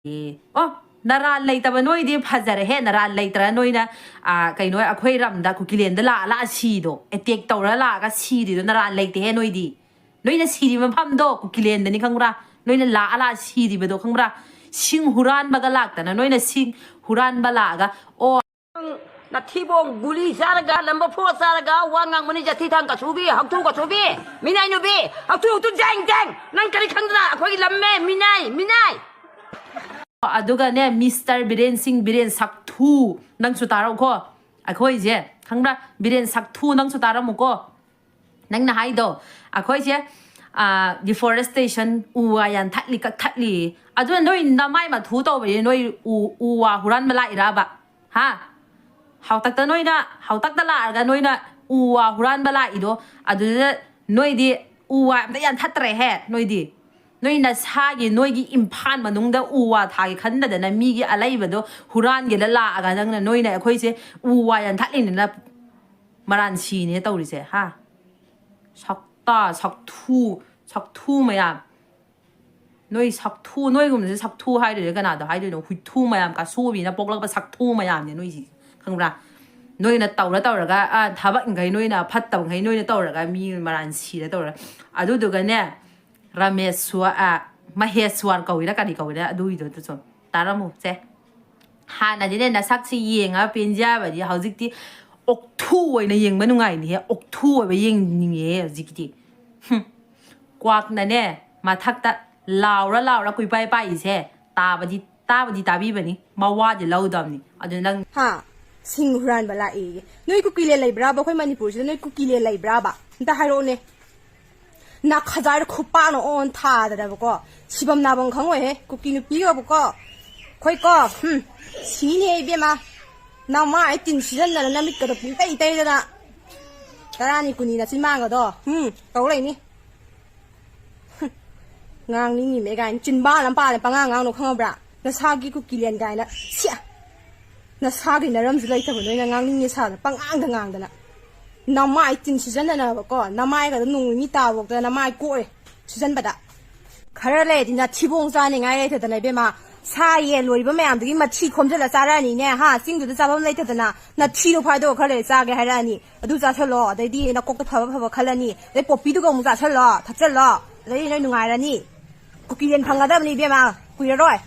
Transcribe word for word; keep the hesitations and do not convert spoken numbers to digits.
ꯑꯦ, ꯑꯣ, ꯅꯔꯥꯜ ꯂꯩꯇꯕ ꯅꯣꯏꯗꯤ ꯐꯖꯔꯦꯍꯦ꯫ ꯅꯔꯥꯜ ꯂꯩꯇ꯭ꯔ ꯅꯣꯏꯅ, ꯑ, ꯀꯩꯅꯣ, ꯑꯩꯈꯣꯏ ꯔꯝꯗ ꯀꯨꯀꯤꯂꯦꯟꯗ ꯂꯥꯛꯑ ꯂꯥꯛꯑ ꯁꯤꯗꯣ, ꯑꯦꯇꯦꯛ ꯇꯧꯔ ꯂꯥꯛꯑꯒ ꯁꯤꯗ꯭ꯔꯤꯗꯣ ꯅꯔꯥꯜ ꯂꯩꯇꯦꯍꯦ ꯅꯣꯏꯗꯤ꯫ ꯅꯣꯏꯅ ꯁꯤꯔꯤꯕ ꯃꯐꯝꯗꯣ ꯀꯨꯀꯤꯂꯦꯟꯗꯅꯤ, ꯈꯪꯕ꯭ꯔꯥ? ꯅꯣꯏꯅ ꯂꯥꯛꯑ ꯂꯥꯛꯑ ꯁꯤꯔꯤꯕꯗꯣ, ꯈꯪꯕ꯭ꯔꯥ? ꯁꯤꯡ ꯍꯨꯔꯥꯟꯕꯒ ꯂꯥꯛꯇꯅ ꯅꯣꯏꯅ ꯁꯤꯡ ꯍꯨꯔꯥꯟꯕ ꯂꯥꯛꯑꯒ, ꯑꯣ, ꯅꯊꯤꯕꯣꯡ ꯒꯨꯂꯤ ꯆꯥꯔꯒ, ꯂꯝꯕ ꯐꯣ ꯆꯥꯔꯒ ꯋꯥ ꯉꯥꯡꯕꯅꯤ, ꯖꯊꯤ ꯊꯥꯡ ꯀꯆꯨꯕꯤ, ꯍꯛꯊꯨ ꯀꯆꯨꯕꯤ, ꯃꯤꯅꯥꯏ ꯅꯨꯄꯤ, ꯍꯛꯊꯨ ꯍꯛꯊꯨ ꯖꯦꯡ ꯖꯦꯡ꯫ ꯅꯪ ꯀꯔꯤ ꯈꯪꯗꯅ ꯑꯩꯈꯣꯏꯒꯤ ꯂꯝꯃꯦ, ꯃꯤꯅꯥꯏ, ꯃꯤꯅꯥꯏ꯫ ꯑꯗꯨꯒꯅꯦ, ꯃꯤꯁꯇꯔ ꯕꯤꯔꯦꯟ ꯁꯤꯡ, ꯕꯤꯔꯦꯟ ꯁꯛꯊꯨ, ꯅꯪꯁꯨ ꯇꯥꯔꯛꯎꯀꯣ꯫ ꯑꯩꯈꯣꯏꯁꯦ, ꯈꯪꯕ꯭ꯔꯥ? ꯕꯤꯔꯦꯟ ꯁꯛꯊꯨ, ꯅꯪꯁꯨ ꯇꯥꯔꯝꯃꯨꯀꯣ꯫ ꯅꯪꯅ ꯍꯥꯏꯗꯣ, ꯑꯩꯈꯣꯏꯁꯦ, ꯑꯥ, deforestation, ꯎ ꯋꯥ ꯌꯥꯟꯊꯠꯂꯤ, ꯀꯛꯊꯠꯂꯤ꯫ ꯑꯗꯨꯅ ꯅꯣꯏ ꯅꯃꯥꯏ ꯃꯊꯨ ꯇꯧꯕꯁꯦ ꯅꯣꯏ ꯎ, ꯎ ꯋꯥ ꯍꯨꯔꯥꯟꯕ ꯂꯥꯛꯏꯔꯕ? ꯍꯥ? ꯍꯥꯎꯇꯛꯇ ꯅꯣꯏꯅ, ꯍꯥꯎꯇꯛꯇ ꯂꯥꯛꯑꯒ ꯅꯣꯏꯅ ꯎ ꯋꯥ ꯍꯨꯔꯥꯟꯕ ꯂꯥꯛꯏꯗꯣ, ꯑꯗꯨꯗ ꯅꯣꯏꯗꯤ ꯎ ꯋꯥ ꯑꯝꯇ ꯌꯥꯟꯊꯠꯇ꯭ꯔꯦꯍꯦ, ꯅꯣꯏꯗꯤ꯫ ꯅꯣꯏ ꯅꯁꯥꯒꯤ, ꯅꯣꯏꯒꯤ ꯏꯝꯐꯥꯜ ꯃꯅꯨꯡꯗ ꯎ ꯋꯥ ꯊꯥꯒꯦ ꯈꯟꯗꯗꯅ ꯃꯤꯒꯤ ꯑꯂꯩꯕꯗꯣ ꯍꯨꯔꯥꯟꯒꯦꯗ ꯂꯥꯛꯑꯒ ꯅꯪꯅ, ꯅꯣꯏꯅ ꯑꯩꯈꯣꯏꯁꯦ ꯎ ꯋꯥ ꯌꯥꯟꯊꯠꯂꯤꯅꯤꯅ ꯃꯔꯥꯟ ꯁꯤꯅꯦ ꯇꯧꯔꯤꯁꯦ, ꯍꯥ? ꯁꯛꯇꯥ, ꯁꯛꯊꯨ, ꯁꯛꯊꯨ ꯃꯌꯥꯝ꯫ ꯅꯣꯏ ꯁꯛꯊꯨ, ꯅꯣꯏꯒꯨꯝꯕꯁꯦ ꯁꯛꯊꯨ ꯍꯥꯏꯗꯣꯏꯁꯦ ꯀꯅꯥꯗꯣ ꯍꯥꯏꯗꯣꯏꯅꯣ? ꯍꯨꯏꯊꯨ ꯃꯌꯥꯝ, ꯀꯥꯁꯨꯕꯤꯅ ꯄꯣꯛꯂꯛꯄ ꯁꯛꯊꯨ ꯃꯌꯥꯝꯅꯦ ꯅꯣꯏꯁꯤ, ꯈꯪꯕ꯭ꯔꯥ? ꯅꯣꯏꯅ ꯇꯧꯔ ꯇꯧꯔꯒ, ꯑ, ꯊꯕꯛꯈꯩ ꯅꯣꯏꯅ ꯐꯠꯇꯕꯈꯩ ꯅꯣꯏꯅ ꯇꯧꯔꯒ ꯃꯤ ꯃꯔꯥꯟ ꯁꯤꯔ ꯇꯧꯔ꯫ ꯑꯗꯨꯗꯨꯒꯅꯦ, ꯔꯥꯃꯦꯁ꯭ꯋ-, ꯑ, ꯃꯍꯦꯁ꯭ꯋꯔ ꯀꯧꯏꯔꯥ ꯀꯔꯤ ꯀꯧꯏꯔꯥ ꯑꯗꯨꯒꯤꯗꯨꯗꯁꯨ ꯇꯥꯔꯝꯃꯨ ꯁꯦ꯫ ꯍꯥꯟꯅꯗꯤꯅꯦ ꯅꯁꯛꯁꯤ ꯌꯦꯡꯉꯒ ꯄꯦꯟꯖꯕꯗꯤ, ꯍꯧꯖꯤꯛꯇꯤ ꯑꯣꯛꯊꯨ ꯑꯣꯏꯅ ꯌꯦꯡꯕ ꯅꯨꯡꯉꯥꯏꯅꯤꯍꯦ, ꯑꯣꯛꯊꯨ ꯑꯣꯏꯕ ꯌꯦꯡꯅꯤꯡꯉꯦꯍꯦ ꯍꯧꯖꯤꯛꯇꯤ꯫ ꯍꯨꯝ꯫ ꯀ꯭ꯋꯥꯛꯅꯅꯦ ꯃꯊꯛꯇ ꯂꯥꯎꯔ ꯂꯥꯎꯔ ꯀꯨꯏꯄꯥꯏ ꯄꯥꯏꯔꯤꯁꯦ ꯇꯥꯕꯗꯤ, ꯇꯥꯕꯗꯤ ꯇꯥꯕꯤꯕꯅꯤ, ꯃꯋꯥꯗꯤ ꯂꯧꯗꯕꯅꯤ꯫ ꯑꯗꯨ ꯅꯪ ꯍꯥ? ꯁꯤꯡ ꯍꯨꯔꯥꯟꯕ ꯂꯥꯛꯑꯦꯌꯦ꯫ ꯅꯣꯏ ꯀꯨꯀꯤꯂꯦꯟ ꯂꯩꯕ꯭ꯔꯥꯕ? ꯑꯩꯈꯣꯏ ꯃꯅꯤꯄꯨꯔꯁꯤꯗ ꯅꯣꯏ ꯀꯨꯀꯤꯂꯦꯟ ꯂꯩꯕ꯭ꯔꯥꯕ? ꯑꯝꯇ ꯍꯥꯏꯔꯛꯑꯣꯅꯦ꯫ ꯅꯥꯈꯖꯥꯏꯗ ꯈꯨꯄꯥꯛꯅ ꯑꯣꯟ ꯊꯥꯗꯅꯕꯀꯣ, ꯁꯤꯐꯝ ꯅꯥꯐꯝ ꯈꯪꯉꯣꯏꯍꯦ꯫ ꯀꯨꯀꯤ ꯅꯨꯄꯤꯒꯕꯨꯀꯣ, ꯑꯩꯈꯣꯏꯀꯣ, ꯍꯨꯝ, ꯁꯤꯅꯦ ꯏꯕꯦꯝꯃ꯫ ꯅꯃꯥꯏ ꯇꯤꯟ ꯁꯤꯖꯟꯗꯅ ꯅꯃꯤꯠꯀꯗꯣ ꯄꯨꯡꯇꯩ ꯇꯩꯗꯅ, ꯇꯔꯥꯅꯤ ꯀꯨꯟꯅꯤ ꯅꯆꯤꯟ ꯃꯥꯡꯒꯗꯣ, ꯍꯨꯝ, ꯇꯧ ꯂꯩꯅꯤ꯫ ꯉꯥꯡꯅꯤꯡꯉꯤꯃꯦ ꯀꯥꯏꯅ ꯆꯤꯟꯕꯥꯟ ꯑꯃ ꯄꯥꯜꯂꯦ, ꯄꯉꯥꯡ ꯉꯥꯡꯅꯨ ꯈꯪꯉꯕ꯭ꯔꯥ? ꯅꯁꯥꯒꯤ ꯀꯨꯀꯤꯂꯦꯟ ꯀꯥꯏꯅ, ꯁꯤꯌꯥ! ꯅꯁꯥꯒꯤ ꯅꯔꯝꯁꯨ ꯂꯩꯇꯕ ꯅꯣꯏꯅ ꯉꯥꯡꯅꯤꯡꯉꯦ ꯁꯥꯗꯅ ꯄꯉꯥꯡꯗ ꯉꯥꯡꯗꯅ꯫ ꯅꯃꯥꯏ ꯇꯤꯟ ꯁꯤꯖꯟꯅꯅꯕꯀꯣ, ꯅꯃꯥꯏꯒꯗꯣ ꯅꯣꯡ ꯅꯤꯅꯤ ꯇꯥꯕꯐꯥꯎꯗ ꯅꯃꯥꯏ ꯀꯣꯛꯑꯦ ꯁꯤꯖꯟꯕꯗ꯫ ꯈꯔ ꯂꯩꯔꯗꯤ ꯅꯊꯤꯕꯣꯡ ꯆꯥꯅꯤꯡꯉꯥꯏ ꯂꯩꯇꯗꯅ ꯏꯕꯦꯝꯃ, ꯁꯥ ꯌꯦꯟ ꯂꯣꯏꯔꯤꯕ ꯃꯌꯥꯝꯗꯨꯒꯤ ꯃꯊꯤ ꯈꯣꯝꯖꯤꯜꯂ ꯆꯥꯔꯛꯑꯅꯤꯅꯦ, ꯍꯥ? ꯆꯤꯡꯗꯨꯗ ꯆꯥꯐꯝ ꯂꯩꯇꯗꯅ ꯅꯊꯤꯗꯣ ꯐꯥꯏꯗꯣꯛꯑ ꯈꯔ ꯂꯩꯔ ꯆꯥꯒꯦ ꯍꯥꯏꯔꯛꯑꯅꯤ꯫ ꯑꯗꯨ ꯆꯥꯁꯜꯂꯣ, ꯑꯗꯩꯗꯤ ꯅꯀꯣꯛꯇ ꯐꯕ ꯐꯕ ꯈꯜꯂꯅꯤ, ꯑꯗꯩ ꯄꯣꯄꯤꯗꯨꯒ ꯑꯃꯨꯛ ꯆꯥꯁꯜꯂꯣ, ꯊꯛꯆꯜꯂꯣ, ꯑꯗꯩꯗꯤ ꯅꯣꯏ ꯅꯨꯡꯉꯥꯏꯔꯅꯤ꯫ ꯀꯨꯀꯤꯂꯦꯟ ꯐꯪꯒꯗꯕꯅꯤ ꯏꯕꯦꯝꯃ, ꯀꯨꯏꯔꯔꯣꯏ꯫